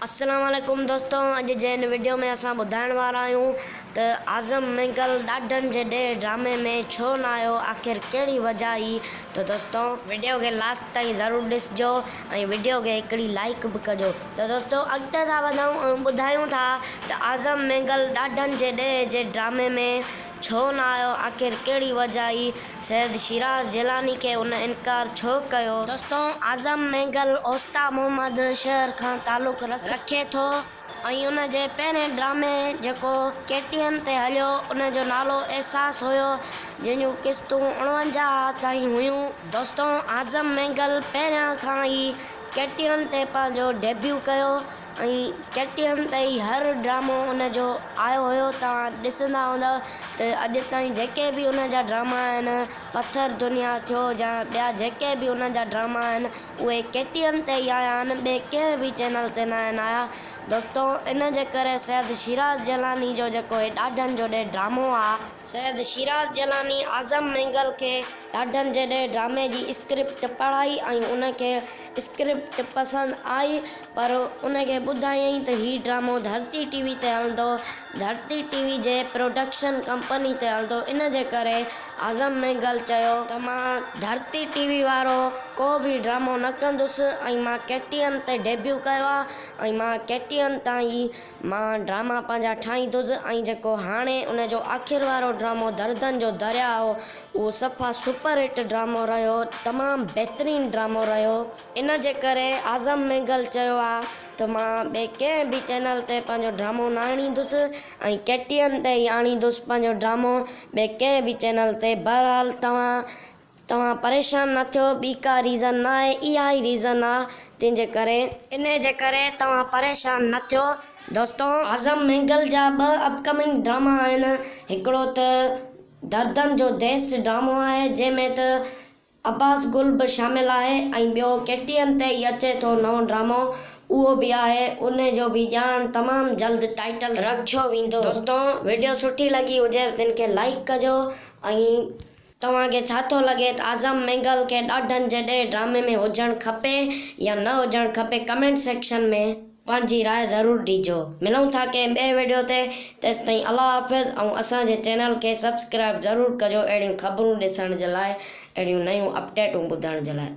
السلام عليڪم دوستو اڄ جي هن وڊيو ۾ اسان ٻڌائڻ وارا آهيون ته اعظم مينگل ڏاڍن جي ڏيهه ڊرامي ۾ ڇو نه آيو آخر ڪهڙي وجه هئي ته دوستو وڊيو کي لاسٽ تائين ضرور ڏسجو ۽ وڊيو کي هڪڙي لائيڪ به ڪجو ته دوستو اڳتي ٿا وڌون ۽ ٻڌايون ٿا ته اعظم مينگل ڏاڍن جي ڏيهه جي ڊرامي ۾ ڇو نه آيو آخر ڪهڙي وجه هئي سيد شيراز جيلاني کي ان انڪار ڇو ڪيو؟ دوستو اعظم مينگل اوستا محمد شهر کان تعلق رکي ٿو ۽ ان جي پهرين ڊرامي جيڪو ڪي ٽي اين تي هليو ان جو نالو احساس هيو جنهن جون قسطون 49 تائين هيون. دوستو اعظم مينگل پهريان کان ئي ڪي ٽي اين تي پنهنجو ڊيبيو ڪيو ۽ ڪي ٽي اين تي ئي هر ڊرامو ان جو آيو هيو توهان ڏسندا هوندؤ ته اڄ تائين جيڪي به ان جا ڊراما آهن پٿر دنيا ٿيو يا ٻيا جيڪي به ان جا ڊراما آهن اهي ڪي ٽي اين تي ئي آيا آهن ٻئي ڪنهن به چينل تي نه آهن آيا دوستو ان جي ڪري سيد شيراز جيلاني جو جيڪو هي ڏاڍن جو ڏي ڊرامو آ سيد شيراز جيلاني اعظم مينگل کي ڏاڍن جيڏي ڊرامي جي اسڪرپٽ پڙهائي ۽ ان کي اسڪرپٽ پسند آئي پر ان کي ٻڌايائين ته هي ڊرامو ڌرتي ٽي وي تي هلندو ڌرتي ٽي وي جي پروڊڪشن ڪمپني تي هلندو ان جي ڪري اعظم مينگل چيو ته مان ڌرتي ٽي وي وارو ڪو به ڊرامو نه ڪندس ۽ مان ڪي ٽي اين تي ڊيبيو ڪيو آهي ۽ مان ڪي ٽي اين تان ئي مان ڊراما پنهنجا ٺاهيندس ۽ جيڪو هاڻي ان جو آخر وارو ڊرامو دردن جو درياء هو اهو صفا سپر هٽ ڊرامو رهيو تمام بهترين ڊرامو رهيو ان جي ڪري اعظم مينگل چيو آ ته مان ٻئي ڪنهن به چينل تي پنهنجو ڊرامو نه آڻيندس ۽ ڪي ٽي اين تي ئي آڻيندس پنهنجو ڊرامو ٻئي ڪنهن به چينل تي بهرحال توهان توهان پريشان نه ٿيو ٻي ڪا ريزن نه آهي اها ئي ريزن آ تنهن جي ڪري. انهي جي ڪري توهان پريشان نه ٿيو دوستو. اعظم مينگل جا ٻه اپ ڪمنگ ڊراما آهن هڪڙو ته دردن جو ديس ڊرامو آهي جنهن ۾ ته عباس گل به شامل آهي ۽ ٻيو ڪي ٽي اين تي ئي اچي ٿو نئون ڊرامو اهو به آهي انهي جو به ڄاڻ تمام جلد ٽائيٽل رکيو ويندو. دوستو وڊيو سٺي لڳي هجي تن کي لائيڪ ڪجو ۽ توهان کي ڇا ٿو لڳي ته اعظم مينگل کي ڏاڍن جيڏي ڊرامي ۾ هجڻ کپي يا نه هجڻ کپي ڪمينٽ سيڪشن ۾ پنهنجي راء ضرور ڏيجو ملون ٿا ڪنهن ٻئي وڊيو تي تيستائين الله حافظ ۽ اسان جي چينل کي سبسڪرائب ضرور ڪجو اهڙيون خبرون ڏسڻ جي لاء اهڙيون نيون اپڊيٽون ٻڌڻ جي لاء.